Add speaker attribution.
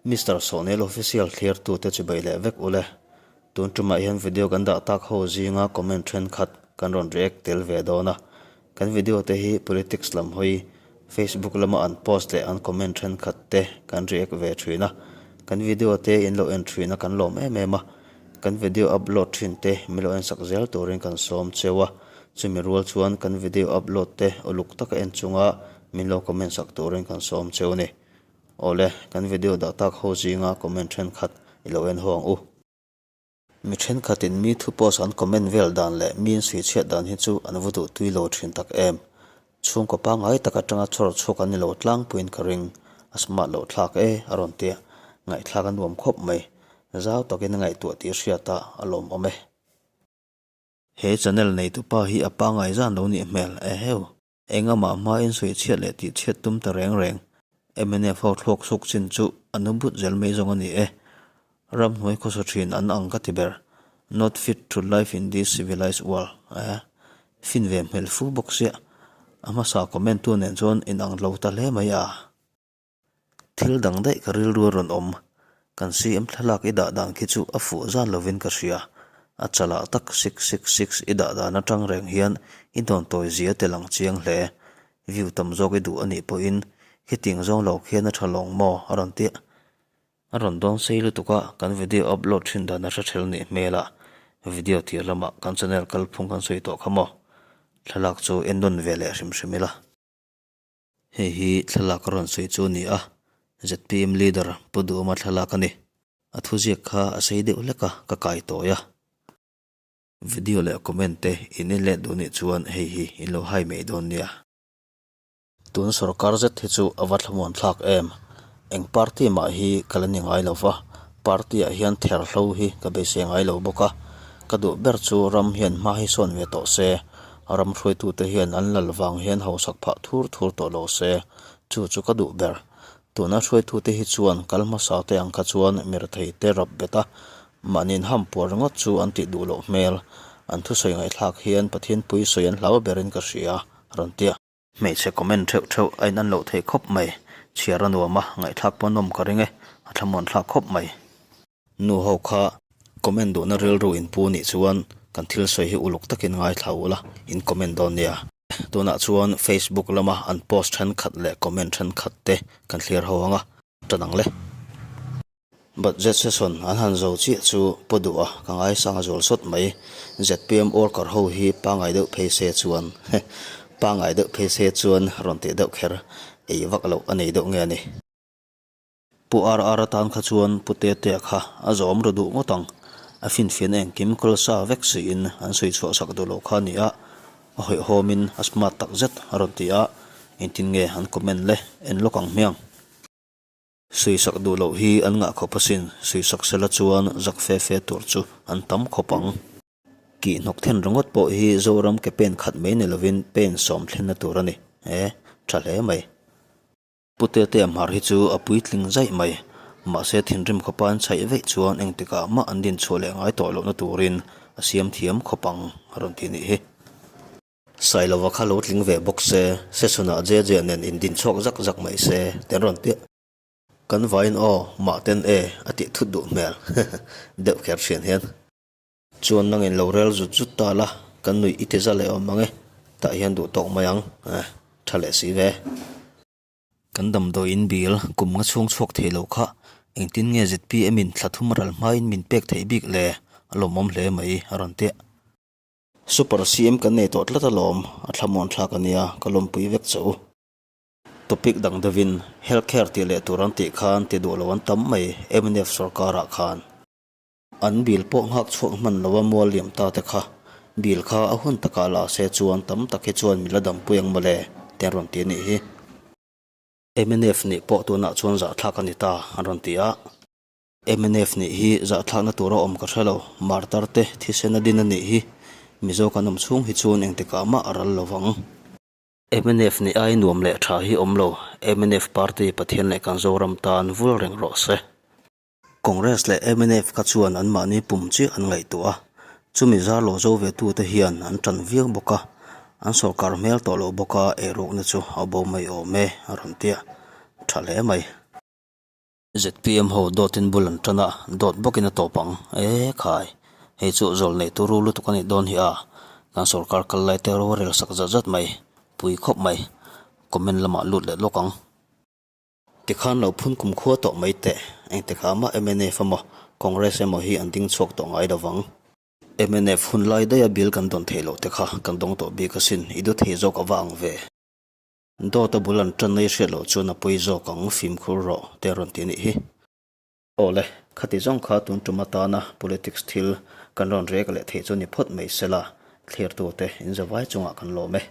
Speaker 1: Mister Sawnel Official thlirtute chibai leh vek ule. Tun tumah hian video kan dah tak ho zinga comment thenkhat kan rawn react tel ve dawn a. Kan video te hi politics lam hawi Facebook lama an post leh an comment thenkhat te kan react ve thin a. Kan video te in lo en thin a kan lawm em em a. Kan video upload thin te min lo en sak zel turin kan sawm cheu a. Chumi rual chuan kan video upload te uluk taka en chunga min lo comment sak turin kan sawm cheu a ni. Awle, kan video dah tak ho zinga comment thenkhat i lo en ho ang u. Mi thenkhatin mi thu post an comment vel dan leh mi in suih chhiat dan hi chu an va duh tui lo thin tak em. Chhungkaw pangngai tak atanga chawr chhuak an ni lo tlangpuiin ka ring, a smart loh thlak e a rawn ti a, ngaihthlak a nuam khawp mai. Zau takin a ngaihtuah tih hriat a, a lawmawm e. He channel neitupa hi a pangngai zan lo nih hmel eheu. Engamah hmain sawi chhiat leh tih chhiat tum ta reng reng. Mnf ho thluak suk chin chu a nu but zel mai zawng a ni e. Ramhnuai khawsa thin an ang ka ti ber. Not fit to life in this civilized world. Eh. Fin ve hmel fu bawk sia. A hmasa comment tu nen chuan inang lo ta hle mai a. Thil dang daih ka rilru a rawn awm. Kan CM thlalak i dah dan khi chu a fuh zan lovin ka hria. A chalah tak six six six i dah dan atang reng hian i dawn tawi zia tel ang chiang hle. View tam zawk i duh anih pawhin khitiang zawng lo khian a tha lawng maw a rawn ti a. A rawn dawn sei lutuk a, kan video upload thin dan a hre thel nih hmel a, video tir lamah kan channel kalphung kan sawi tawh kha maw. Thlalak chu en nawn ve leh hrim hrim ila. Hei hi thlalak a rawn sawi chu a ni a, zpm leader Pu Duhawma thlalak a ni. A thuziak kha a sei deuh hlek a, ka kai tawi a. Video leh comment te in en let duh nih chuan hei hi in lo hai mai dawn nia. Tun sorkar zet hi chu a va thlamuan thlak em. Eng party mah hi ka la ni ngai lo va, party ah hian therhlo hi ka beisei ngai lo bawk a. Ka duh ber chu ram hian hma hi sawn ve tawh se, Ram hruaitute hian an lal vang hian hausak phah thur thur tawh lo se, chu chu ka duh ber. Tuna hruaitute hi chuan kal hmasa te ang kha chuan mirtheite rap bet a, mahniin ham puar ringawt chu an tih duh loh hmel. An thusawi ngaihthlak hian Pathian pui sawi an hlau berin ka hria, rawn ti a. Hmeichhe comment theuh theuh a in an loh theih khawp mai. Chhiar a nuam a, ngaihthlak pawh nawm ka ring e, a thlamuan thlak khawp mai. Nu ho kha comment duhna rilru in pu nih chuan kan thil sawi hi uluk takin ngaithla ula in comment dawn nia. Tunah chuan Facebook lama an post thenkhat leh comment thenkhat te kan thlir ho ang a, tan ang le. Budget session an han zo chiah chu Pu Duha ka ngaisang a zual sawt mai. Zpm worker ho hi pangngai deuh phei se chuan pangngai deuh phei se chuan rawn tih deuh kher ei vak loh a nei deuh nge a ni. Pu RR atan kha chuan Pu Tetea kha a zawm ru duh ngawt ang. A finfiahna engkim kawlsa vek siin an sawi chhuah sak duh loh kha a ni a, a hawihhawmin a smart tak zet a rawn ti a, engtin nge an comment le en lawk ang hmiang. Sawisak duh loh hi an ngah khawp asin, sawisak sela chuan zak fe fe tur chu an tam khawp ang. Kih hnawk then ringawt pawh hi Zoram ke pen khat mai ni lovin pen sawm thlenna tur a ni. E, tha hle mai. Pu Tetea hmar hi chu a puitling zaih mai. Mahse thinrim khawpa an chhaih veih chuan engtikah mah an dinchhuah leh ngai tawh lohna turin a siam thiam khawp ang a rawn ti nih hi. Sailova kha lo tling ve bawk se, session-ah JJ nen indinchhuak zak zak mai se te an rawn ti. Kan vaiin aw, mah ten e a tih thut duh hmel deuh kher thian hian. Chuan nangin lo rel zut zut ta la, kan nuih i ti za leh awm ang e, tah hian duh tawk mai ang, eh, tha leh si ve. Kan damdawiin bil kum nga chhung chhuak thei lo kha engtin nge zpm in thla thum ral hmain min pek theih bik le, a lawmawm hle mai a rawn ti. Super CM kan nei tawh tlat alawm, a thlamuan thlak a nia, ka lawmpui vek che u. Topic dang deuhin health care tih leh tur an tih khan ti duh lo an tam mai mnf sorkarah khan. An bill pawh nghak chhuak hman lo a mual liam ta te kha, bill kha a hun takah la se chuan tam tak hi chuan min la dampui ang mawle te an rawn ti a nih hi. Mnf nih pawh tunah chuan zahthlak a ni ta an rawn ti a. Mnf nih hi zahthlakna tur a awm ka hre lo, martar te thisen a din a nih hi Mizo kan awm chhung hi chuan engtikah mah a ral lo vang. Mnf nih ai nuam leh tha hi awm lo, mnf party Pathian leh kan Zoram tan vul reng rawh se. Congress leh mnf kha chuan anmahni pum chiah an ngaihtuah a, chumi zar lo zo ve tute hian an tan viau bawk a, an sawrkar hmel tawh lo bawk a, eirukna chu a bo mai awm e a rawn ti a, tha hle mai. ZPM ho dawtin bul an tan a, dawt bawkin a tawp ang. E khai, hei chu zawl nei turu lutuk a nih dawn hi a, kan sorkar kal lai te rorel sak zat zat mai, pui khawp mai. Comment lamah lut leh lawk ang. Tikhan lo phun kum khua tawh mai teh, engtikah mah mnf emaw Congress emaw hi an ding chhuak tawh ngai lovang. Mnf hun lai daiha bill kan dawn theih loh te kha kan dawng tawh bik asin, i du thei zawk a va ang ve. Dawt a bul an tan ei hriat loh chuan a pawi zawk ang, fimkhur rawh te a rawn ti a nih hi. Awle, khati zawng kha tun tum atana politics thil kan rawn rek leh theih chu ni phawt mai sela, thlirtute in zavai chungah kan lawm e.